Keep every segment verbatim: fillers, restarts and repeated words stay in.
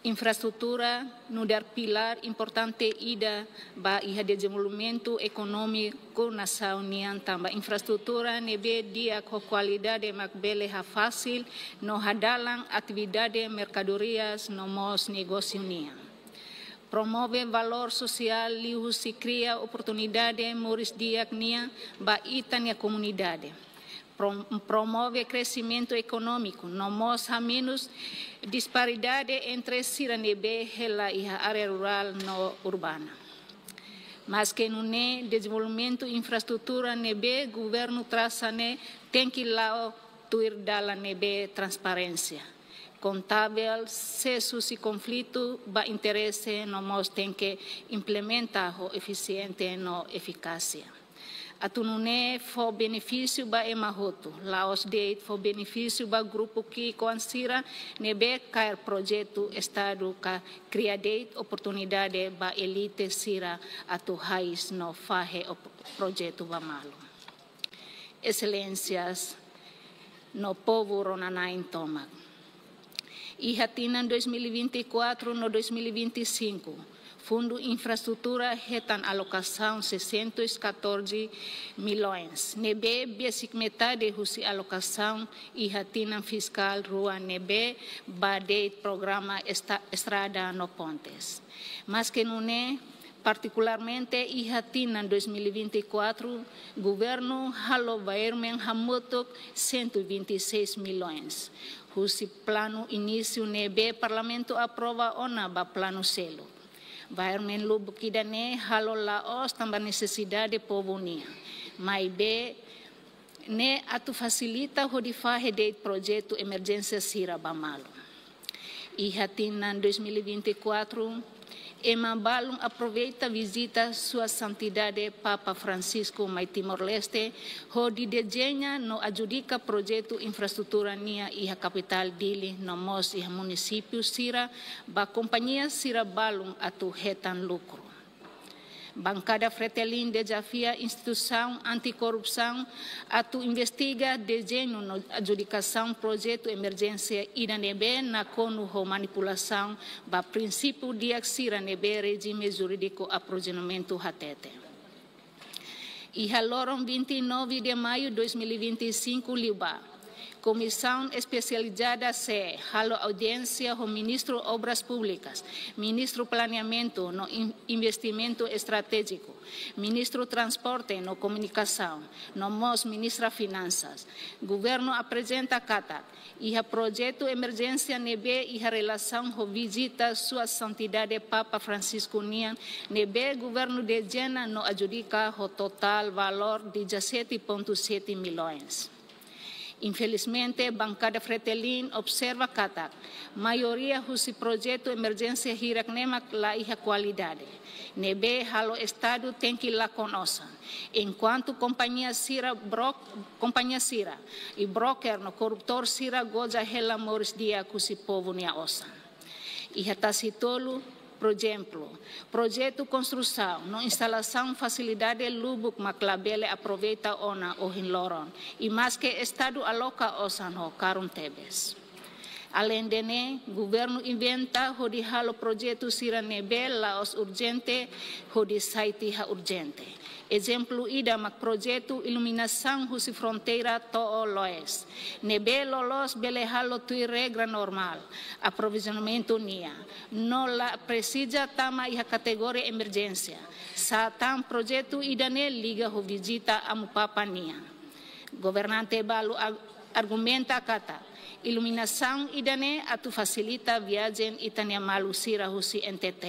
Infraestrutura nu'udar pilár importante ida ba iha dezenvolvimentu ekonómiku nasaun nian, tanba infraestrutura ne'ebé di'ak ho kualidade mak bele hafasil no hadalan atividade merkadorias no mós negósiu nian. Promove valór sosiál liuhusi kria oportunidade moris di'ak nian ba ita-nia komunidade. Prom-, promove kresimentu ekonómiku no mós hamenus disparidade entre sira ne'ebé hela iha área rurál no urbana. Maske nune'e, dezenvolvimentu infraestrutura ne'ebé governu trasa ne'e tenke la'o tuir dalan ne'ebé transparénsia, kontavel, sees husi konflitu ba interese no mós tenke implementa ho efisiente no efikásia. Atu nune'e fó benefísiu ba ema hotu, la'ós de'it fó benefísiu ba grupu ki'ik-oan sira ne'ebé kaer projetu Estadu ka kria de'it oportunidade ba elite sira atu hais no fahe op-, projetu ba malu. Exelénsias no povu rona-na'in tomak. Iha tinan dois mil e vinte e quatro no dois mil e vinte e cinco, Fundu Infraestrutura hetan alokasaun seiscentos e catorze milhões, ne'ebé besik metade husi alokasaun iha tinan fiskál rua ne'ebé ba de'it programa esta-, estrada no pontes. Maske nune'e, partikularmente iha tinan dois mil e vinte e quatro, governu halo bairmen hamutuk cento e vinte e seis milhões husi planu inísiu ne'ebé Parlamentu aprova ona ba planu seluk. Bairmen lubuk ida-ne'e halo la'ós tanba nesesidade povu nian, maibé ne'e atu fasilita hodi fahe de'it projetu emerjénsia sira ba malu. Iha tinan dois mil e vinte e quatro, ema balun aproveita vizita Sua Santidade Papa Francisco mai Timor-Leste, hodi dezeña no adjudika projetu infraestrutura nian iha kapitál Dili no mós iha munisípiu sira ba kompañia sira balun atu hetan lukru. Bankada Fretilin dezafia instituisaun antikorrupsaun atu investiga dezeñu no adjudikasaun projetu emerjénsia ida ne'ebé nakonu ho manipulasaun ba prinsípiu di'ak sira ne'ebé rejime jurídiku aprovizionamentu hatete. Iha loron vinte e nove de maio dois mil e vinte e cinco liubá, Komisaun Espesializada C halo audiénsia ho Ministru Obras Públikas, Ministru Planeamentu no In-, Investimentu Estratéjiku, Ministru Transporte no Komunikasaun, no mós Ministra Finansas. Governu aprezenta katak iha projetu emerjénsia ne'ebé iha relasaun ho vizita Sua Santidade Papa Francisco nian, ne'ebé governu dezeña no adjudika ho totál valór dezassete ponto sete milhões. Infelizmente, Bankada Fretilin observa katak maioria husi projetu emerjénsia hirak-ne'e mak la iha kualidade, ne'ebé halo Estadu tenke lakon osan, enkuantu kompañia sira brok-, kompañia sira i broker no korruptór sira goza hela moris di'ak husi povu nia osan. Iha Tasitolu, por ezemplu, projetu konstrusaun no instalasaun fasilidade lubuk mak labele aproveita ona ohin loron, i maske Estadu aloka osan ho karun tebes. Aleinde ne'e, governu inventa hodi halo projetu sira ne'ebé la'ós urjente hodi sai tiha urjente. Ezemplu ida mak projetu iluminasaun husi fronteira to'o Loes, ne'ebé loloos bele halo tuir regra normál aprovizionamentu nian, no la presiza tama iha kategoria emerjénsia, sá tan projetu ida-ne'e liga ho vizita Amu Papa nian. Governante balu ag-, argumenta katak iluminasaun ida-ne'e atu fasilita viajen ita-nia maluk sira husi N T T.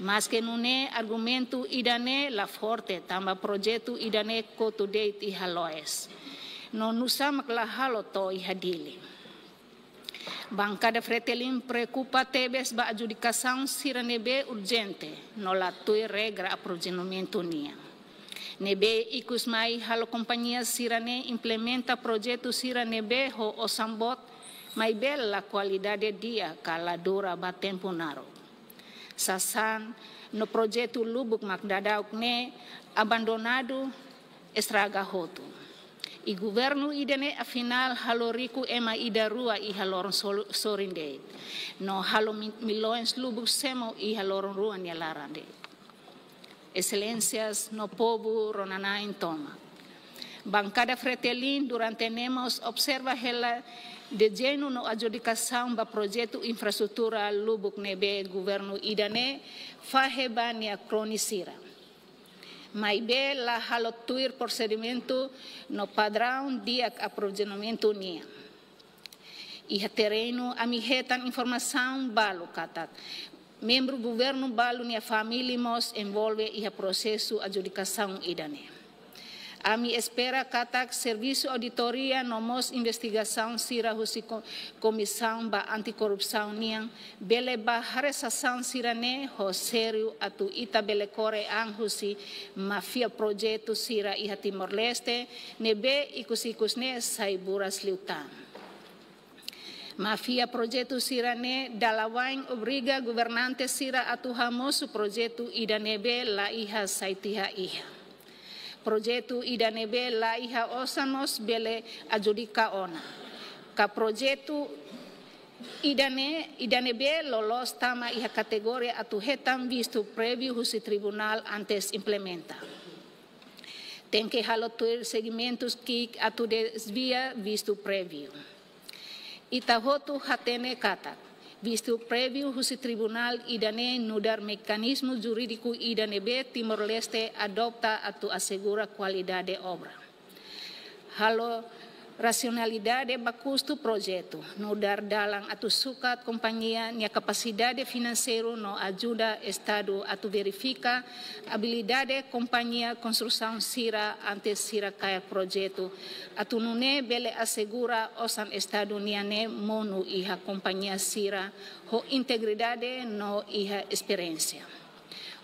Maske nune'e, argumentu ida-ne'e la forte, tanba projetu ida-ne'e kotu de'it iha Loes. No nusá mak la halo to'o iha Dili. Bankada Fretilin preokupa tebes ba adjudikasaun sira ne'ebé urjente, no la tuir regra aprovizionamentu nian, ne'ebé ikus mai halo kompañia sira-ne'e implementa projetu sira ne'ebé ho osan boot, maibé la kualidade di'ak ka la dura ba tempu naruk. Sasán no projetu lubuk mak daudauk ne'e abandonadu, estraga hotu. I governu ida-ne'e afinál halo riku ema ida rua iha loron sol-, sorin de'it. No halo mi-, milhões lubuk semo iha loron rua nia laran de'it. Exelénsias no povu rona-na'in tomak. Bankada Fretilin durante ne'e mós observa hela dezeñu no adjudikasaun ba projetu infraestrutura lubuk ne'ebé governu ida-ne'e fahe ba nia kronis sira. Maibé la halo tuir prosedimentu no padraun di'ak aprovizionamentu nian. Iha terrenu ami hetan informasaun balu katak membru governu balu nia família mós envolve iha prosesu adjudikasaun ida-ne'e. Ami espera katak servisu auditoria no mós investigasaun sira husi ko-, Komisaun ba Anti-Korrupsaun nian bele bá haree sasán sira-ne'e ho sériu atu ita bele kore an husi máfia projetu sira iha Timor-Leste, ne'ebé ikus-ikus ne'e sai buras liután. Máfia projetu sira-ne'e dala wa'in obriga governante sira atu hamosu projetu ida ne'ebé la iha sai tiha iha. Projetu ida ne'ebé la iha osan mós bele adjudika ona. Ka projetu ida-ne'e, ida ne'ebé loloos tama iha kategoria atu hetan vistu préviu husi tribunál antes implementa. Tenke halo tuir segmentus ki'ik atu dezvia vistu préviu. Ita hotu hatene katak vistu préviu husi tribunál ida-ne'e nu'udar mekanizmu jurídiku ida ne'ebé Timor-Leste adota atu asegura kualidade obra. Halo rasionalidade ba kustu projetu, nu'udar dalan atu sukat kompañia nia kapasidade finanseiru no ajuda Estadu atu verifika abilidade kompañia konstrusaun sira antes sira kaer projetu, atu nune'e bele asegura osan Estadu nian ne'e monu iha kompañia sira ho integridade no iha esperiénsia.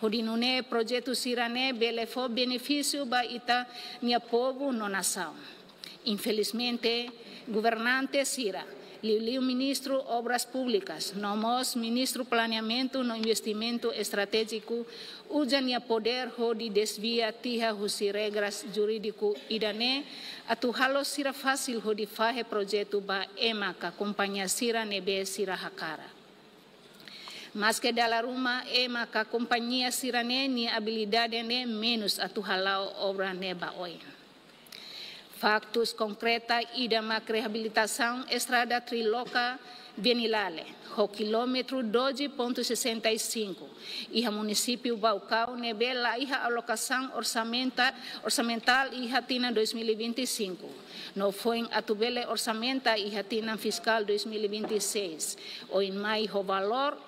Hodi nune'e projetu sira-ne'e bele fó benefísiu ba ita-nia povu no nasaun. Infelizmente, governante sira, liuliu Ministru Obras Públikas, no mós Ministru Planeamentu no Investimentu Estratéjiku, uza nia podér hodi dezvia tiha husi regras jurídiku ida-ne'e, atu halo sira fasil hodi fahe projetu ba ema ka kompañia sira ne'ebé sira hakarak. Maske dala ruma ema ka kompañia sira-ne'e nia abilidade ne'e menus atu hala'o obra ne'e ba oin. Faktus konkreta ida mak reabilitasaun estrada Triloka Venilale, ho kilómetru doze ponto sessenta e cinco, iha munisípiu Baucau ne'ebé la iha alokasaun orsamenta-, orsamentál iha tinan dois mil e vinte e cinco. No foin atu bele orsamenta iha tinan fiskál dois mil e vinte e seis, oin mai ho valór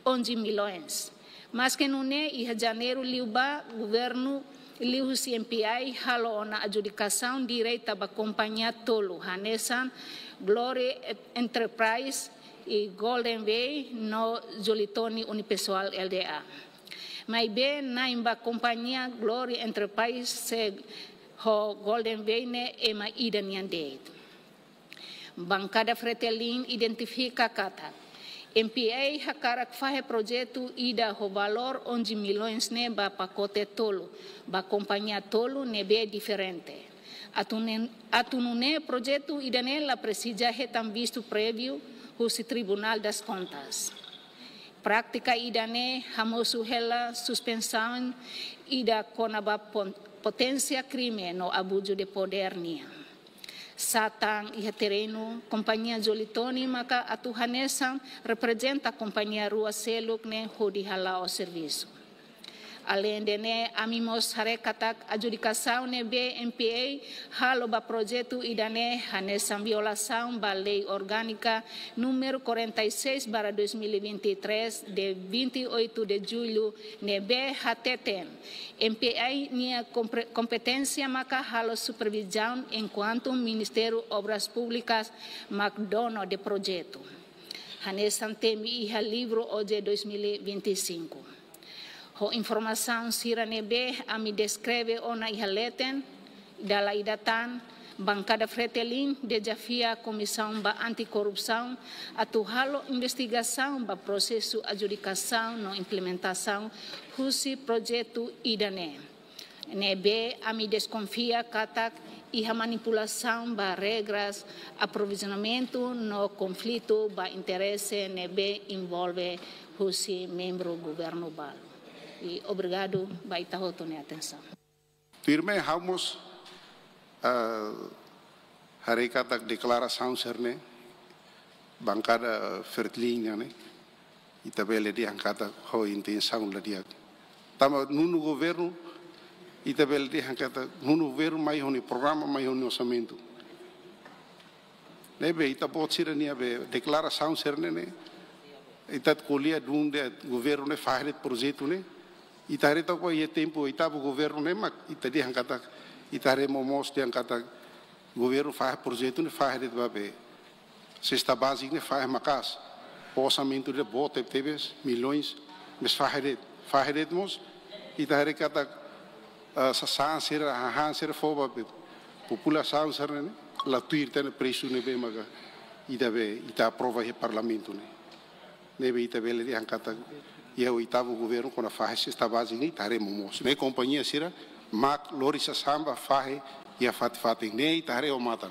onze milhões. Maske nune'e iha Janeiru liubá, governu liuhusi M P I halo ona adjudikasaun direta ba kompañia tolu, hanesan Glory Enterprise i Golden Way no Jolitoni Unipessoal L D A. Maibé na'in ba kompañia Glory Enterprise ho Golden Way ne'e ema ida nian de'it. Bankada Fretilin identifika katak M P I hakarak fahe projetu ida ho valór onze milhões ne'e ba pakote tolu, ba kompañia tolu ne'ebé diferente. Atu nen-, atu nune'e projetu ida-ne'e la presiza hetan vistu préviu husi Tribunal das Contas. Prátika ida-ne'e hamosu hela suspensaun ida kona-ba pon-, poténsia krime no abuzu de podér nian. Sá tan iha terrenu, kompañia Jolitoni maka atu hanesan reprezenta kompañia rua seluk ne'e hodi hala'o servisu. Aleinde ne'e, ami mós haree katak adjudikasaun ne'ebé M P I halo ba projetu ida-ne'e hanesan violasaun ba Lei Orgánika númeru quarenta e seis barra dois mil e vinte e três, de vinte e oito de julho, ne'ebé hateten M P I nia kompre-, kompeténsia maka halo supervizaun enkuantu Ministériu Obras Públikas mak dono de projetu. Hanesan temi iha livru O J dois mil e vinte e cinco. Ho informasaun sira ne'ebé ami deskreve ona iha leten, dala ida tan, Bankada Fretilin dezafia Komisaun ba Anti-Korrupsaun atu halo investigasaun ba prosesu adjudikasaun no implementasaun husi projetu ida-ne'e. Ne'ebé ami deskonfia katak iha manipulasaun ba regras aprovizionamentu no konflitu ba interese ne'ebé envolve husi membru governu balu. I obrigadu ba ita hotu nia atensaun. Tuirmai ha'u mós, ah, haree katak deklarasaun sira-ne'e, bankada Fretilin nian ne'e, ita bele dehan katak ho intensaun la di'ak. Tanba nonu governu, ita bele dehan katak nonu governu mai ho nia programa, mai ho nia orsamentu. Ne'ebé ita-boot sira-nia be deklarasaun sira-ne'e ne'e, ita ko'alia duni de'it governu ne'e fahe de'it projetu ne'e, ita haree to'o iha tempu oitavu governu ne'e mak ita dehan katak, ita haree momoos dehan katak governu fahe projetu ne'e fahe de'it ba be sesta bázika ne'e fahe maka'as. Orsamentu ida boot tebetebes, milhões, mas fahe de'it, fahe de'it mós, ita haree katak, ah, sasán sira, hahán sira fó ba be populasaun sira-ne'e, la tuir tiha ona presu ne'ebé maka ita be, ita aprova iha parlamentu ne'e. Ne'ebé ita bele dehan katak iha oitavu governu kona-ba fahe sesta bázika ne'e ita haree momoos. Ne'e kompañia sira mak lori sasán ba fahe iha fatin-fatin ne'e ita haree ho matan.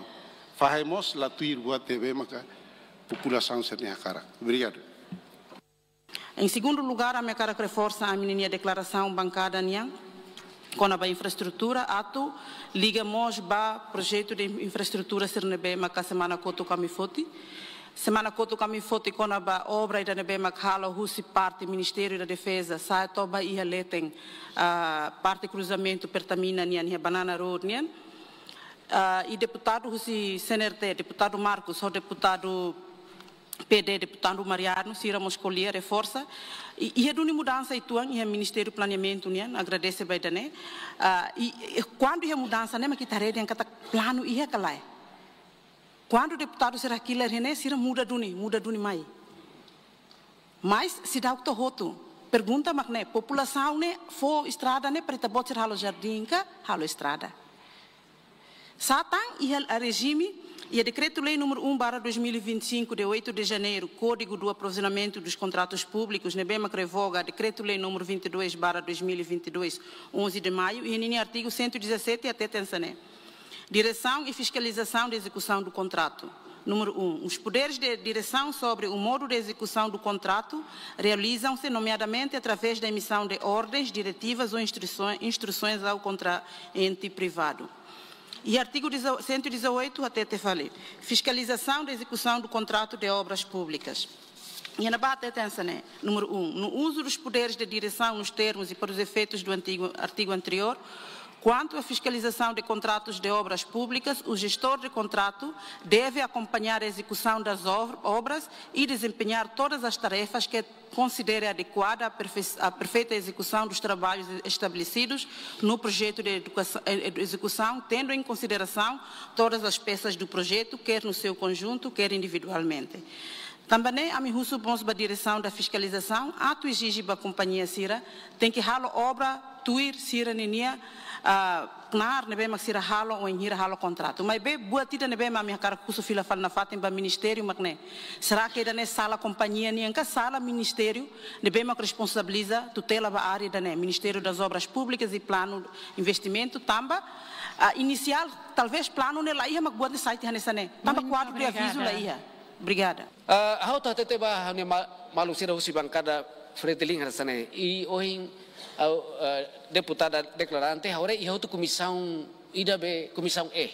Fahe mós la tuir buat ne'ebé maka populasaun sira-nia hakarak. Obrigadu. Em segundo lugar, ami hakarak reforsa ami-nia deklarasaun bankada nian kona-ba infraestrutura, atu liga mós ba projetu de infraestrutura sira ne'ebé maka semana kotuk ami foti. Semana kotuk ami foti kona-ba obra ida ne'ebé mak halo husi parte Ministériu da Defeza, sa'e to'o ba iha leten, ah, parte kruzamentu Pertamina nian, iha Banana Road nian. Ah, i deputadu husi C N R T, deputadu Marcos, ho deputadu P D, deputadu Mariano, sira mós ko'alia reforsa. I, iha duni mudansa uitoan, iha Ministériu Planeamentu nian, agradese ba ida-ne'e. Ah, i, i, kuandu iha mudansa ne'e mak ita haree dehan katak planu iha ka lae. Kuandu deputadu sira hakilar iha ne'e, sira muda duni, muda duni mai. Mas seidauk to'o hotu. Pergunta mak ne'e, populasaun ne'e fó estrada ne'e para ita-boot sira halo jardín ka halo estrada? Sá tan iha regime, iha Decreto-Lei número um barra dois mil e vinte e cinco, de oito de janeiro, Código do Aprovisionamento dos Contratos Públicos, ne'ebé mak revoga Decreto-Lei número vinte e dois barra dois mil e vinte e dois, onze de maio, iha ninia artigu cento e dezassete hateten hanesan ne'e: Direção e fiscalização de execução do contrato. Número um, os poderes de direção sobre o modo de execução do contrato realizam-se, nomeadamente, através da emissão de ordens, diretivas ou instruções, instruções ao contraente privado. E artigo dezoito, cento e dezoito, hateten fali: fiscalização da execução do contrato de obras públicas. Iha ne'ebá hateten hanesan ne'e: número um, no uso dos poderes de direção nos termos e para os efeitos do antigo, artigo anterior, quanto à fiscalização de contratos de obras públicas, o gestor de contrato deve acompanhar a execução das ob-, obras e desempenhar todas as tarefas que considere adequada à perfe-, à perfeita execução dos trabalhos estabelecidos no projeto de educação, eh, de execução, tendo em consideração todas as peças do projeto, quer no seu conjunto, quer individualmente. Tanba ne'e, ami husu mós ba diresaun da fiskalizasaun, atu ezije ba kompañia sira, tenke halo obra tuir sira-ninia, ah, knaar ne'ebé mak sira halo, wainhira halo kontratu. Maibé buat ida ne'ebé mak ami hakarak husu fila fali nafatin ba ministériu mak ne'e: será que ida-ne'e sala kompañia nian ka sala ministériu ne'ebé mak responsabiliza, tutela ba área ida-ne'e, Ministério das Obras Públicas e Plano Investimentu, tanba, ah, inisiál, talvez planu ne'e la iha mak buat ne'e sai tiha hanesan ne'e. Tanba kuadru de avizu la iha. Obrigada. Ah, ha'u atu hatete ba ha'u-nia ma-, maluk sira husi bankada Fretilin hanesan ne'e. I ohin, ah, ah, deputada deklarante, ha'u haree iha hotu komisaun ida be, komisaun E.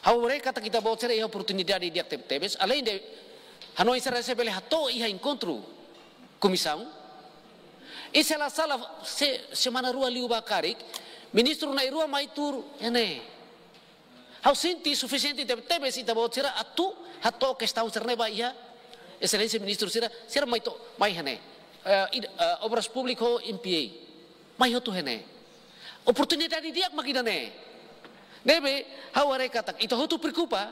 Ha'u haree katak ita-boot sira iha oportunidade di'ak tebetebes, além de hanoin sira sei bele hato'o iha enkontru komisaun. I se la sala, se-, semana rua liubá karik, ministru na'in-rua mai tuur iha ne'e. Ha'u sente sufisiente tebetebes ita-boot sira atu hato'o kestaun sira-ne'e ba iha Exelénsia Ministru sira, sira mai to'o, mai iha ne'e. Eh, id-, eh, Obras Públikas ho M P A. Mai hotu iha ne'e. Oportunidade di'ak mak ida-ne'e. Ne'ebé, ha'u haree katak ita hotu preokupa,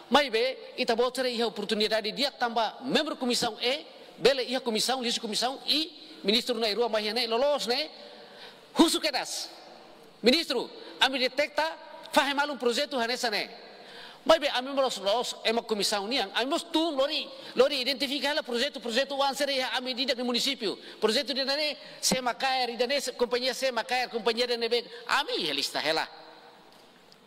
maibé ita-boot sira iha oportunidade di'ak tanba membru komisaun E, bele iha komisaun, liuhusi komisaun, i ministru na'in-rua mai iha ne'e, loloos ne'e, husu kedas: Ministru, ami deteta fahe malu projetu hanesan ne'e. Maibé ami mós loos ema komisaun nian, ami mós tun lori, lori identifika hela projetu, projetu oan sira iha ami didi'ak iha munisípiu. Projetu ida-ne'e sé mak kaer, ida-ne'e sé kompañia sé mak kaer, kompañia ida-ne'ebé, ami iha lista hela.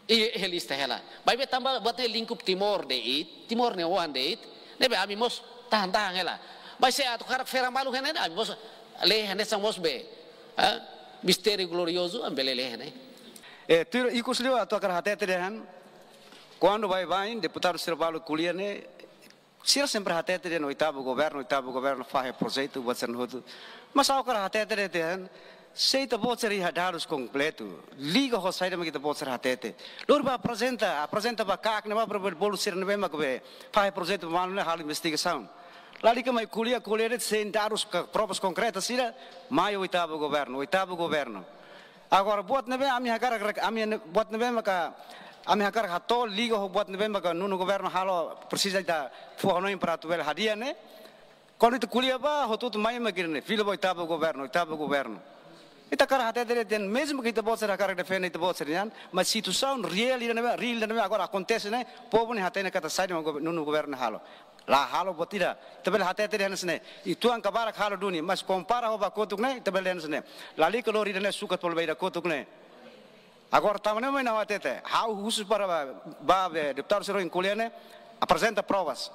Iha, iha lista hela. Maibé tanba buat ne'e lingkup Timor de'it, Timor nia oan de'it, ne'ebé ami mós tahan-tahan hela. Maibé se atu hakarak fera malu iha ne'e, ami mós lee hanesan mós be. Ha? Mistériu gloriozu, ami bele lee iha ne'e. E, tuir ikus liu atu hakarak hatete dehan, kuandu baibain, deputadu sira balu ko'alia ne'e, sira sempre hatete dehan oitavu governu, oitavu governu fahe projetu, buat sira-ne'e hotu. Mas ha'u hakarak hatete dehan, se ita-boot sira iha dadus kompletu, liga ho saida mak ita-boot sira hatete. Lori bá aprezenta, aprezenta ba KAK ne'ebá, para bolu sira ne'ebé mak be fahe projetu malu ne'e halo investigasaun. Lalika mai ko'alia, ko'alia de'it sein dadus ka provas konkretas sira, mai oitavu governu, oitavu governu. Agora, buat ne'ebé ami hakarak, ami ne-, buat ne'ebé maka ami hakarak hato'o liga ho buat ne'ebé maka nonu governu halo presiza ita fó hanoin para atu bele hadi'a ne'e. Kuandu ita ko'alia bá, hotu-hotu mai mak hanesan ne'e, fila ba oitavu governu, oitavu governu. Ita hakarak hatete dehan, mezmu ke ita-boot sira hakarak defende ita-boot sira nian, mas situasaun reál ida-ne'ebé, reál ida-ne'ebé agora akontese ne'e, povu ne'e hatene katak saida mak gover-, nonu governu halo. La halo buat ida. Ita bele hatete dehan hanesan ne'e. Ituan ka barak halo duni, mas kompara ho ba kotuk ne'e, ita bele dehan hanesan ne'e. Lalika lori ida-ne'e sukat pol ba ida kotuk ne'e. Agora tanba ne'e mak ha'u hatete. Ha'u husu para ba, ba be deputadu sira ohin ko'alia ne'e, aprezenta provas.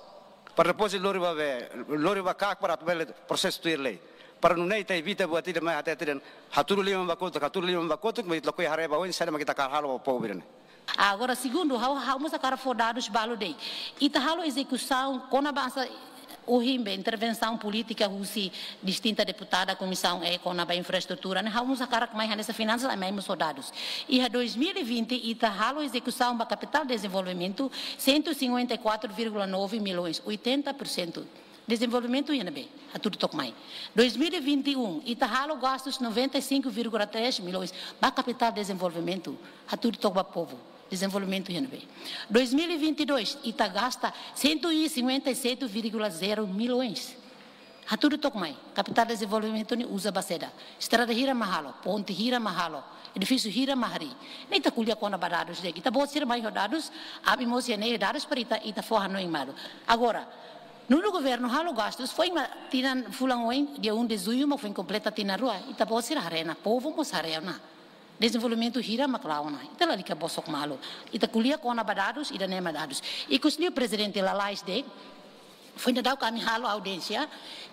Para depois lori ba be, lori ba KAK para atu bele prosesu tuir lei. Para nune'e ita evita buat ida mai hatete dehan, hatudu liman ba kotuk, hatudu liman ba kotuk, maibé ita lakohi haree ba oin saida mak ita hakarak halo ba povu ida-ne'e. Agora, segundu, ha'u, ha'u mós hakarak fó dadus balu de'it. Ita halo ezekusaun kona-ba hanesan ohin be intervensaun polítika husi distinta deputada Komisaun E kona-ba infraestrutura ne'e, ha'u mós hakarak mai hanesan finansas, ami mós fó dadus. Iha dois mil e vinte ita halo ezekusaun ba kapitál dezenvolvimentu cento e cinquenta e quatro vírgula nove milhões, oitenta por cento. Dezenvolvimentu iha ne'ebé, hatudu took mai. Dois mil e vinte e um, ita halo gastus noventa e cinco vírgula três milhões ba kapitál dezenvolvimentu, hatudu took ba povu. Dezenvolvimentu iha ne'ebé. Dois mil e vinte e dois, ita gasta cento e cinquenta e sete vírgula zero milhões. Hatudu took mai, kapitál dezenvolvimentu ne'e uza ba saida? Estrada hira mak halo, ponte hira mak halo, edifísiu hira mak harii. Ne'e ita ko'alia kona-ba dadus de'it. Ita-boot sira mai ho dadus, ami mós iha ne'e dadus para ita, ita fó hanoin malu. Agora, nonu governu halo gastus, foin mak tinan fulan oin, dia um de junho, mak foin kompleta tinan rua. Ita-boot sira haree ona, povu mós haree ona. Dezenvolvimentu hira mak la'o ona. Ita lalika bosok malu. Ita ko'alia kona-ba dadus, ida-ne'e mak dadus. Ikus liu prezidente lalais de'it, foin daudauk ami halo audiénsia,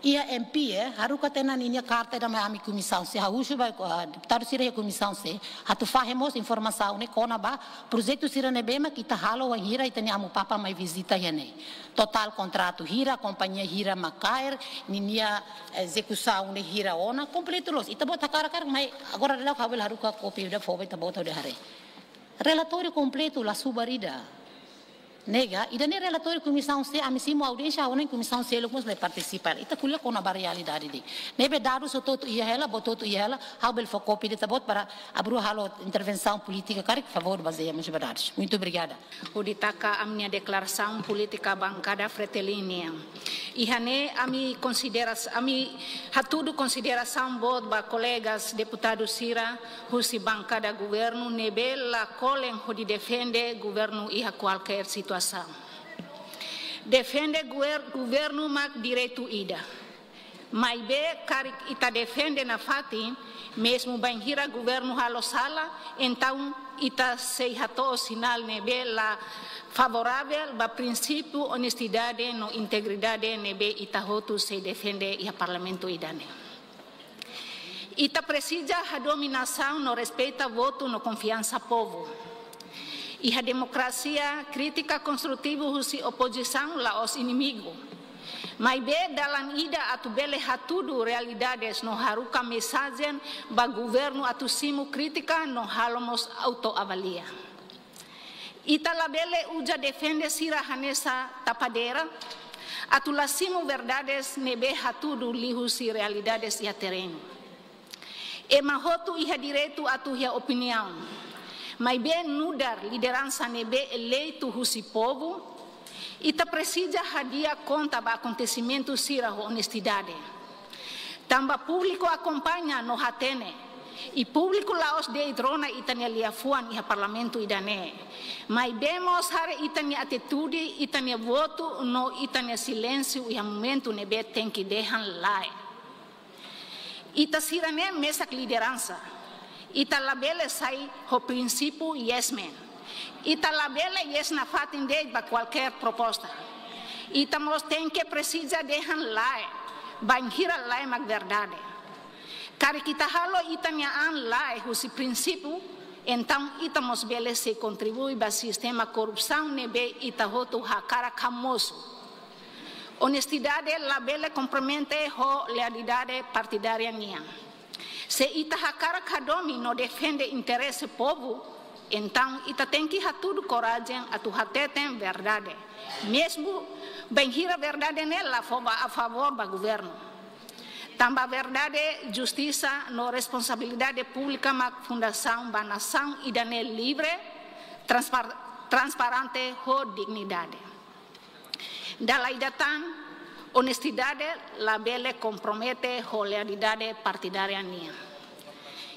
iha M P, eh, haruka tiha ona ninia karta ida mai ami Komisaun C, ha'u husu ba, ah, deputadu sira iha Komisaun C, atu fahe mós informasaun ne'e kona-ba projetu sira ne'ebé mak ita halo wainhira ita-nia Amu Papa mai vizita iha ne'e. Totál kontratu hira, kompañia hira mak kaer, ninia ezekusaun ne'e hira ona, kompletu loos. Ita-boot hakarak-hakarak mai, agora daudauk ha'u bele haruka kópia ida fó ba ita-boot atu haree. Relatóriu kompletu, la subar ida. Ne'e ka, ida-ne'e relatóriu Komisaun C, ami simu audiénsia, ha'u hanoin Komisaun C luk mós mai partisipa. Ita ko'alia kona-ba realidade de'it. Ne'ebé dadus hotu-hotu iha hela, buat hotu-hotu iha hela, ha'u bele fó kópia de'it ba ita-boot para abru halo intervensaun polítika karik, favór bazeia mós ba dadus. Muito obrigada. Hodi taka ami-nia deklarasaun polítika bankada Fretilin nian. Iha ne'e ami konsideras-, ami hatudu konsiderasaun boot ba kolegas deputadu sira husi bankada governu ne'ebé la kolen hodi defende governu iha kualkér situasaun. Defende guer-, governu mak direitu ida. Maibé karik ita defende nafatin, mezmu bainhira governu halo sala, entaun ita sei hato'o sinál ne'ebé la favoravel ba prinsípiu onestidade no integridade ne'ebé ita hotu sei defende iha Parlamentu ida-ne'e. Ita presiza hadomi nasaun no respeita votu no konfiansa povu. Iha demokrasia, krítika konstrutivu husi opozisaun la'ós inimigu. Maibé dalan ida atu bele hatudu realidades no haruka mensajen ba governu atu simu krítika no halo mós autoavalia. Ita labele uza defende sira hanesan tapadeira, atu la simu verdades ne'ebé hatudu liuhusi realidades iha terrenu. Ema hotu iha direitu atu iha opiniaun. Maibé nu'udar lideransa ne'ebé eleitu husi povu, ita presiza hadi'a konta ba akontesimentu sira ho onestidade. Tanba públiku akompaña no hatene, I públiku la'ós de'it rona ita-nia liafuan iha Parlamentu ida-ne'e. Maibé mós haree ita-nia atitude, ita-nia votu, no ita-nia silénsiu iha momentu ne'ebé tenke dehan lae. Ita sira-ne'e mesak lideransa. Ita labele sai ho prinsípiu yes man. Ita labele yes nafatin de'it ba kualkér proposta. Ita mós tenke presiza dehan lae, bainhira lae mak verdade. Karik ita halo ita-nia an lae husi prinsípiu, entaun ita mós bele sei kontribui ba sistema korrupsaun ne'ebé ita hotu hakarak hamosu. Onestidade labele kompromete ho lealdade partidária nian. Se ita hakarak hadomi no defende interese povu, entaun ita tenke hatudu korajen atu hateten verdade, mezmu bainhira verdade ne'e la fó ba a favór ba governu. Tanba verdade, justisa no responsabilidade públika mak fundasaun ba nasaun ida-ne'e livre, transpar-, transparente ho dignidade. Dala ida tan, onestidade labele kompromete ho lealdade partidária nian.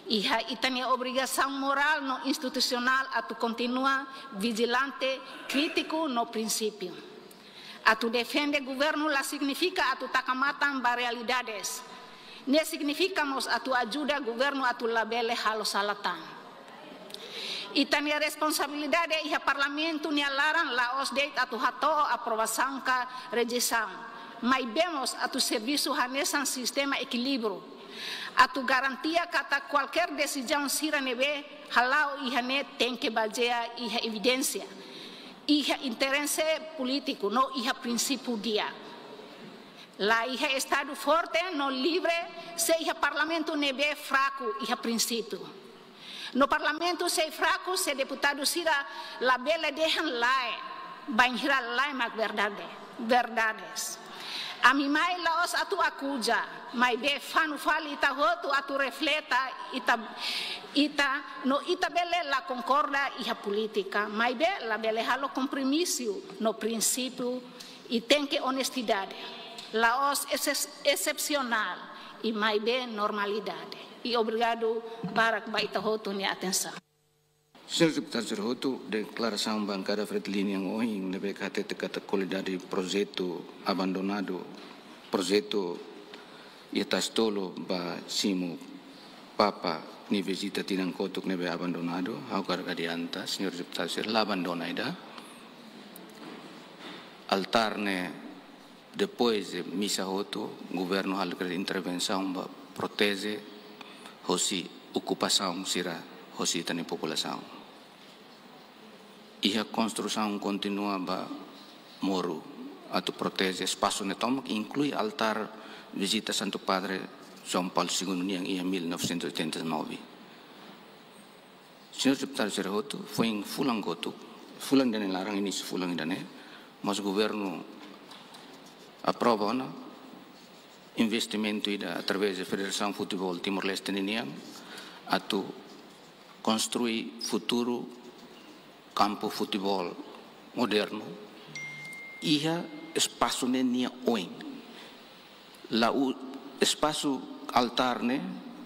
Iha ita-nia obrigasaun morál no institusionál atu kontinua vijilante, krítiku no prinsípiu. Atu defende governu la signifika atu taka matan ba realidades. Ne'e signifika mós atu ajuda governu atu labele halo sala tan. Ita-nia responsabilidade iha Parlamentu nia laran la'ós de'it atu hato'o aprovasaun ka rejeisaun. Maibé mós atu servisu hanesan sistema ekilíbriu. Atu garantia katak kualkér desizaun sira ne'ebé hala'o iha ne'e tenke bazeia iha evidénsia, iha interese polítiku no iha prinsípiu di'ak. La iha Estadu forte no livre se iha Parlamentu ne'ebé fraku iha prinsípiu. No Parlamentu sei fraku se deputadu sira labele dehan lae, bainhira lae mak verdade, verdades. Ami mai la'ós atu akuza, maibé fanu fali ita hotu atu refleta, ita, ita, no ita bele la konkorda iha polítika, maibé labele halo kompromisu no prinsípiu i tenke onestidade, la'ós exes-, exepsionál, i maibé normalidade. I obrigadu barak ba ita hotu nia atensaun. Señór deputadu sira hotu, deklarasaun bankada Fretilin nian ohin, ne'ebé hatete katak kualidade projetu abandonadu, projetu iha Tasi Tolu ba simu Papa nia vizita tinan kotuk ne'ebé abandonadu, ha'u hakarak adianta, señór deputadu sira, la abandona ida. Altár ne'e, depois de misa hotu, governu halo intervensaun ba proteje hosi okupasaun sira hosi ita-nia populasaun. Iha konstrusaun kontinua ba moru atu proteje espasu ne'e tomak, inklui altár vizita Santu Padre João Paulo Segundo nian iha mil novecentos e oitenta e nove. Señór deputadu sira hotu, foin fulan kotuk, fulan ida-ne'e laran, inísiu fulan ida-ne'e, mós governu aprova ona investimentu ida através de Federasaun Futeból Timor-Leste ninian atu konstrui futuru kampu futeból modernu iha espasu ne'e nia oin. La'ós espasu altár ne'e,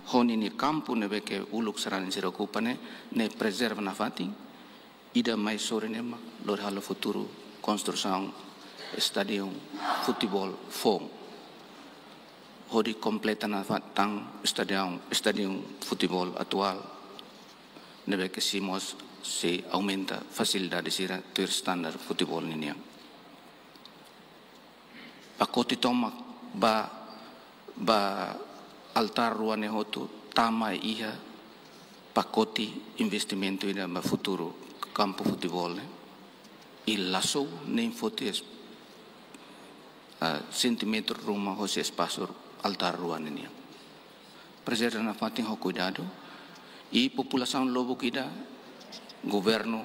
ho ninia kampu ne'ebé ke uluk sarani sira okupa ne'e, ne'e prezerva nafatin, ida mai sorin ne'e mak lori halo futuru konstrusaun estádiu futeból foun. Hodi kompleta nafatin estádiu, estádiu futeból atuál, ne'ebé ke sei mós sei aumenta fasilidade sira tuir standar futeból ninian. Pakote tomak ba, ba altár rua ne'e hotu tama iha pakote investimentu ida ba futuru kampu futeból ne'e. I la sou nein foti es-, ah, sentímetru ruma hosi espasu altár rua ne'e nian. Prezerva nafatin ho kuidadu, i populasaun lubuk ida, governu,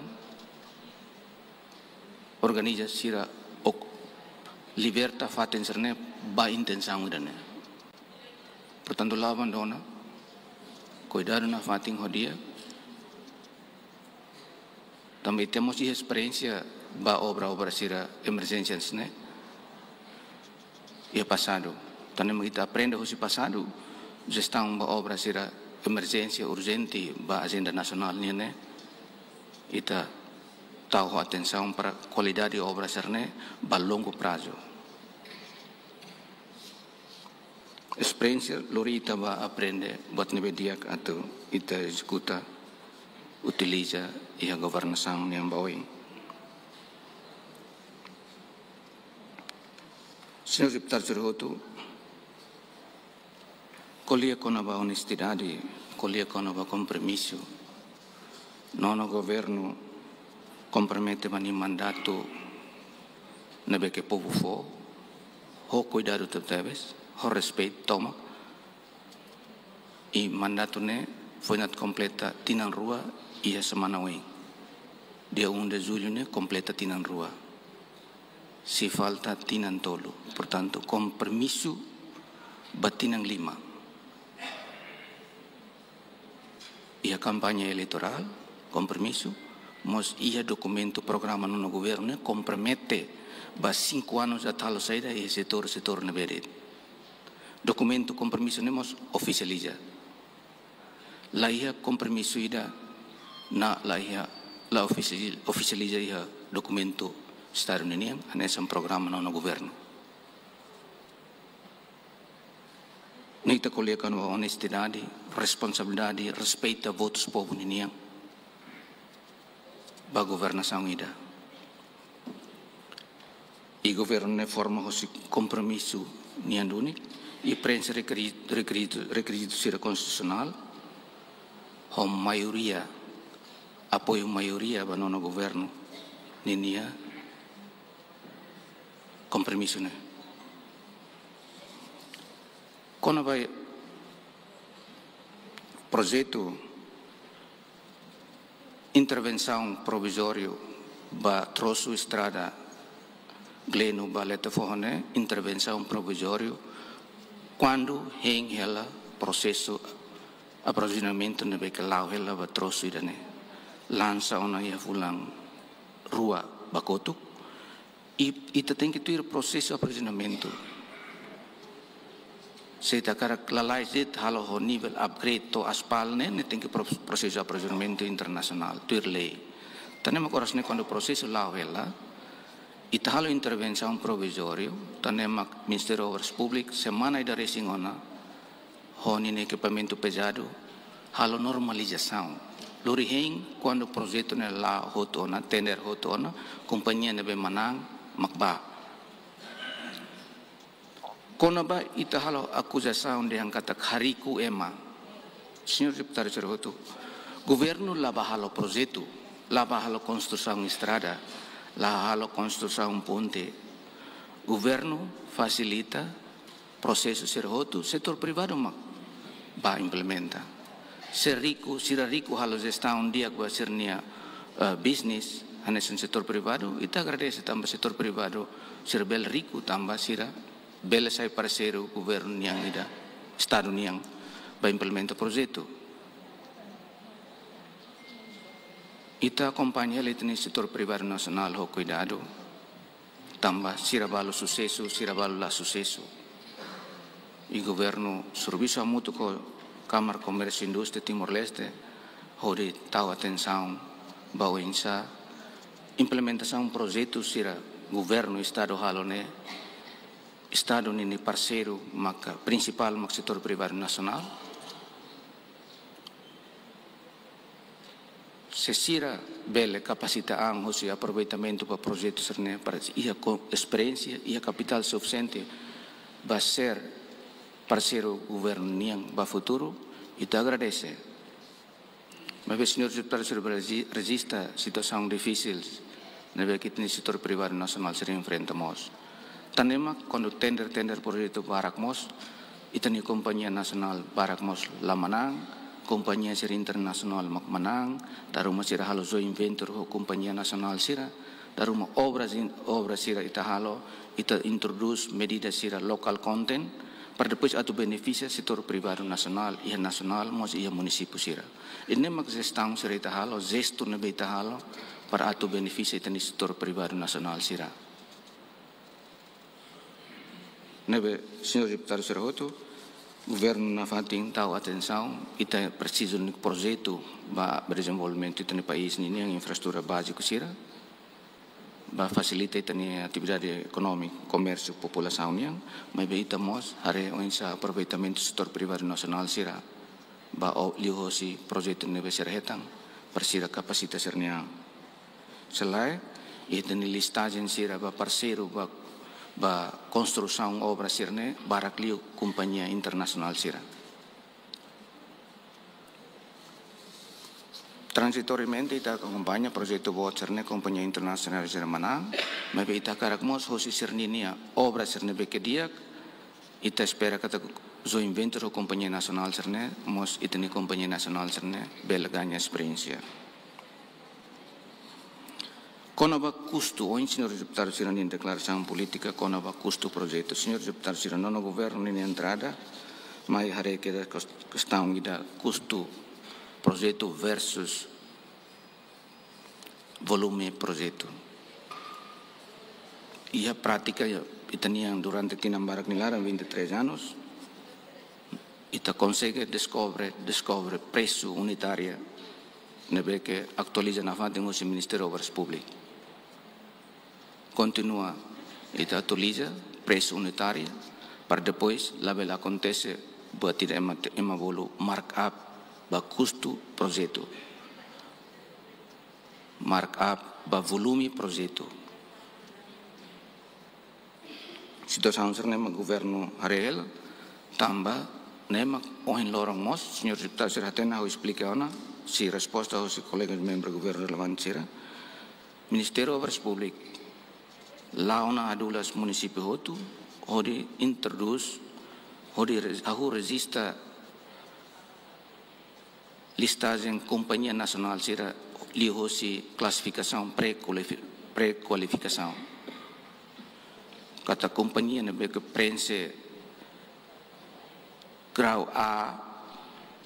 organiza sira ok-, liberta fatin sira-ne'e ba intensaun ida-ne'e. Portantu, la abandona, kuidadu nafatin ho di'ak. Tanba ita mós iha esperiénsia ba obra-obra sira emerjénsia ne'e iha pasadu. Tan ne'e mak ita aprende hosi pasadu, jestaun ba obra sira emerjénsia urjente ba ajenda nasionál nian ne'e, ita tau ho atensaun para kualidade obra sira-ne'e ba longu prazu. Esperiénsia lori ita ba aprende buat ne'ebé di'ak atu ita ezekuta, utiliza iha governasaun nian ba oin. Señór deputadu sira hotu, ko'alia kona-ba onestidade, ko'alia kona-ba kompromisu. Nonu governu kompromete ba nia mandatu ne'ebé ke povu fó, ho kuidadu tebetebes, ho respeitu tomak. I mandatu ne'e foin atu kompleta tinan rua iha semana oin. Dia um de julho ne'e kompleta tinan rua. Sei falta tinan tolu. Portantu, kompromisu ba tinan lima. Iha kampaña eleitorál, kompromisu, mós iha dokumentu programa nonu governu ne'e kompromete ba cinco anos atu halo saida iha setór, setór ne'ebé de'it. Dokumentu kompromisu ne'e mós ofisializa. La iha kompromisu ida ne'ebé la iha, la ofisiali-, ofisializa iha dokumentu Estadu ninian, hanesan programa nonu governu. Ne'e ita ko'alia kona-ba onestidade, responsabilidade, respeita votus povu ninian ba governasaun ida. I governu ne'e forma hosi kompromisu nian duni, i preenxe rekeri-, rekeritu, rekeritu sira konstitusionál, ho maioria, apoiu maioria ba nonu governu ninia kompromisu ne'e. Kona-ba projetu intervensaun provizóriu ba trosu estrada Gleno ba Lete Foho ne'e, intervensaun provizóriu kuandu hein hela prosesu aprovizionamentu ne'ebé ke la'o hela ba trosu ida-ne'e. Lansa ona iha fulan rua ba kotuk, i, ita tenke tuir prosesu aprovizionamentu. Se ita hakarak lalais de'it halo ho nivel upgrade to'o aspal ne'e, ne'e tenke pro-, prosesu aprovizionamentu internasionál, tuir lei. Tan ne'e mak oras ne'e kuandu prosesu la'o hela, ita halo intervensaun provizóriu, tan ne'e mak Ministériu Obras Públikas, semana ida resin ona, ho ninia ekipamentu pezadu, halo normalizasaun. Lori hein, kuandu projetu ne'e la'o hotu ona, tender hotu ona, kompañia ne'ebé manán, mak bá. Kona-ba ita halo akuzasaun dehan katak hariku ema. Señór deputadu sira hotu, governu la bá halo projetu, la bá halo konstrusaun estrada, la halo konstrusaun ponte. Governu fasilita prosesu sira hotu, setór privadu mak bá implementa. Se riku, sira riku halo jestaun di'ak ba sira-nia, eh, bisnis, hanesan setór privadu, ita agradese tanba setór privadu sira bele riku tanba sira bele sai parseiru governu nian ida, Estadu nian, ba implementa projetu. Ita akompaña hela ita-nia setór privadu nasionál ho kuidadu, tanba sira balu susesu, sira balu la susesu. I governu servisu hamutuk ho Kámara Komérsiu Indústria Timor-Leste, hodi tau atensaun ba oinsá implementasaun projetu sira governu Estadu halo ne'e, Estadu ninia parseiru maka prinsipál mak setór privadu nasionál. Se sira bele kapasita an hosi aproveitamentu ba projetu sira-ne'e para iha ko-, esperiénsia, iha kapitál sufisiente ba ser parseiru governu nian ba futuru, ita agradese. Maibé, señór deputadu, sira bele regi-, rejista situasaun difisil ne'ebé ke ita-nia setór privadu nasionál sira enfrenta mós. Tan ne'e mak kuandu tender-tender projetu barak mós, ita-nia kompañia nasionál barak mós la manán, kompañia sira internasionál mak manán, dala ruma sira halo joint venture ho kompañia nasionál sira, dala ruma obra sin-, obra sira ita halo, ita introdús medida sira local content, para depois atu benefisia setór privadu nasionál, iha nasionál, mós iha munisípiu sira. Ida-ne'e mak jestaun sira ita halo, jestu ne'ebé ita halo, para atu benefisia ita-nia setór privadu nasionál sira. Ne'ebé, señór deputadu sira hotu, Governu nafatin tau atensaun, ita presiza nia projetu ba dezenvolvimentu ita-nia país ninian, infraestrutura báziku sira, ba fasilita ita-nia atividade ekonómika, komérsiu, populasaun nian, maibé ita mós haree oinsá aproveitamentu setór privadu nasionál sira, ba liuhosi projetu ne'ebé sira hetan, para sira kapasita sira-nia an. Se lae, ita-nia listajen sira ba parseiru ba, ba konstrusaun obra sira-ne'e barak liu kompañia internasionál sira. Tranzitoriamente ita akompaña projetu boot sira-ne'e kompañia internasionál sira manán, maibé ita hakarak mós hosi sira-ninia obra sira ne'ebé ke di'ak, ita espera katak joint venture ho kompañia nasionál sira-ne'e, mós ita-nia kompañia nasionál sira-ne'e bele gaña esperiénsia. Kona-ba kustu, ohin señór deputadu sira-nia deklarasaun polítika kona-ba kustu projetu. Señór deputadu sira, nonu governu ninia entrada mai haree kedas kestaun ida kustu projetu versus volume projetu. Iha prátika ita-nian durante tinan barak nia laran, vinte e três anos, ita konsege deskobre, deskobre presu unitária ne'ebé ke atualiza nafatin husi Ministériu Obras Públikas. Kontinua ita atualiza presu unitária, para depois labele akontese buat ida ema, ema bolu markup ba kustu projetu, markup ba volume projetu. Situasaun sira-ne'e mak governu haree hela, tanba ne'e mak ohin loron mós, señór deputadu sira hatene, ha'u esplika ona, sei resposta husi kolega membru governu relevante sira. Ministériu Obras Públikas la'o ona hadulas munisípiu hotu, hodi introdús, hodi re-, hahú rejista listajen kompañia nasionál sira liuhosi klasifikasaun pré-kualifi-, pré-kualifikasaun. Katak kompañia ne'ebé ke preenxe grau A,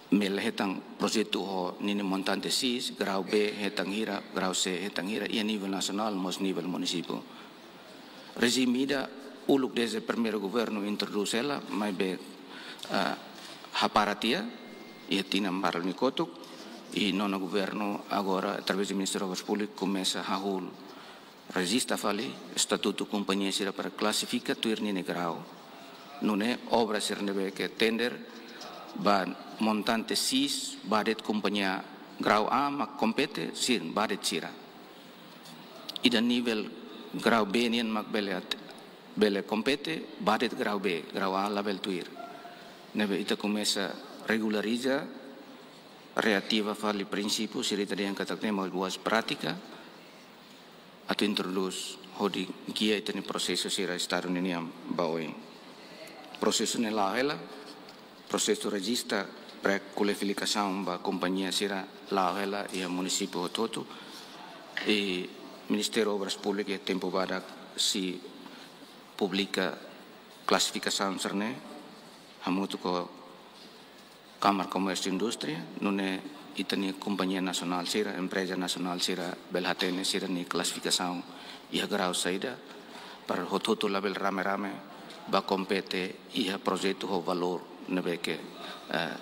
bele hetan projetu ho ninia montante X, grau B hetan hira, grau C hetan hira, iha nivel nasionál mós nivel munisípiu. Rejime ida uluk dezde primeiru governu introdús hela, maibé, ah, hapara tiha, iha tinan barak nia kotuk, i nonu governu agora, através de Ministériu Obras Públikas, komesa hahú rejista fali estatutu kompañia sira para klasifika tuir ninia grau. Nune'e obra sira ne'ebé ke tender ba montante X ba de'it kompañia grau A mak kompete, sin, ba de'it sira. Ida nivel grau B nian mak bele at-, bele kompete ba de'it grau B, grau A labele tuir. Ne'ebé ita komesa regulariza, reativa fali prinsípiu sira ita dehan katak ne'e mak boas prátika, atu introdús hodi gia ita-nia prosesu sira Estadu ninian ba oin. Prosesu ne'e la'o hela, prosesu rejista pré-kualifikasaun ba kompañia sira la'o hela iha munisípiu hotu-hotu. I Ministériu Obras Públikas iha tempu badak sei publika klasifikasaun sira-ne'e hamutuk ho Kámara Komérsiu Indústria, nune'e ita-nia kompañia nasionál sira, empreza nasionál sira, bele hatene sira-nia klasifikasaun iha grau saida, para hotu-hotu labele rame-rame ba kompete iha projetu ho valór ne'ebé ke, eh,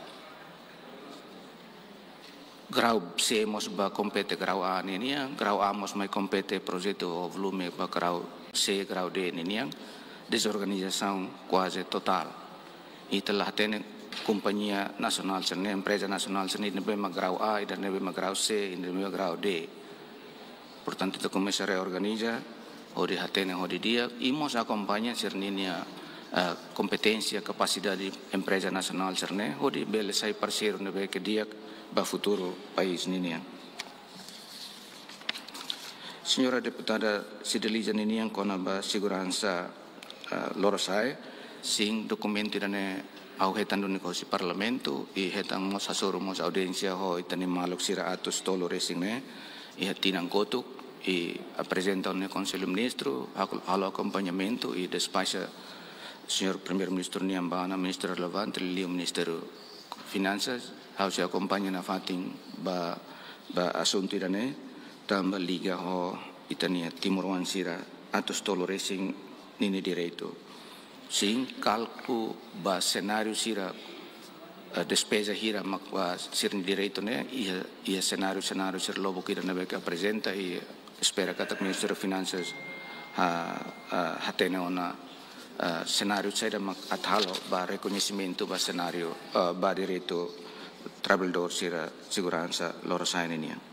grau C mós ba kompete grau A ninian, grau A mós mai kompete projetu ho volume ba grau C, grau D ninian, dezorganizasaun kuaze totál. Ita la hatene kompañia nasionál sira-ne'e, empreza nasionál sira-ne'e, ida ne'ebé mak grau A, ida ne'ebé mak grau C, ida ne'ebé mak grau D. Portantu, ita komesa reorganiza, hodi hatene, hodi di'ak, i mós akompaña sira-ninia, eh, kompeténsia, kapasidade empreza nasionál sira-ne'e, hodi bele sai parseiru ne'ebé ke di'ak ba futuru país ninian. Señora Deputada Cidelija ninian kona-ba seguransa, ah, Lorosa'e, sin, dokumentu ida-ne'e ha'u hetan duni hosi Parlamentu, i hetan mós hasoru mós audiénsia ho ita-nia maluk sira atus tolu resin ne'e, iha tinan kotuk, i aprezenta ona Konsellu Ministru, halo, halo akompañamentu, i despaxa Señór Primeiru-Ministru nian ba ona ministru relevante, liuliu Ministru Finansas, ha'u sei akompaña nafatin ba, ba asuntu ida-ne'e, tanba liga ho ita-nia timoroan sira atus tolu resin ninia direitu. Sin, kálkulu ba senáriu sira eh, despeza hira mak ba sira-nia direitu ne'e, iha, iha senáriu, senáriu sira lubuk ida ne'ebé ke aprezenta, i espera katak Ministériu Finansas ha, ha, hatene ona, eh, senáriu saida mak atu halo ba rekoñesimentu ba senáriu, eh, ba direitu trabalhadór sira seguransa loron sa'e ninian.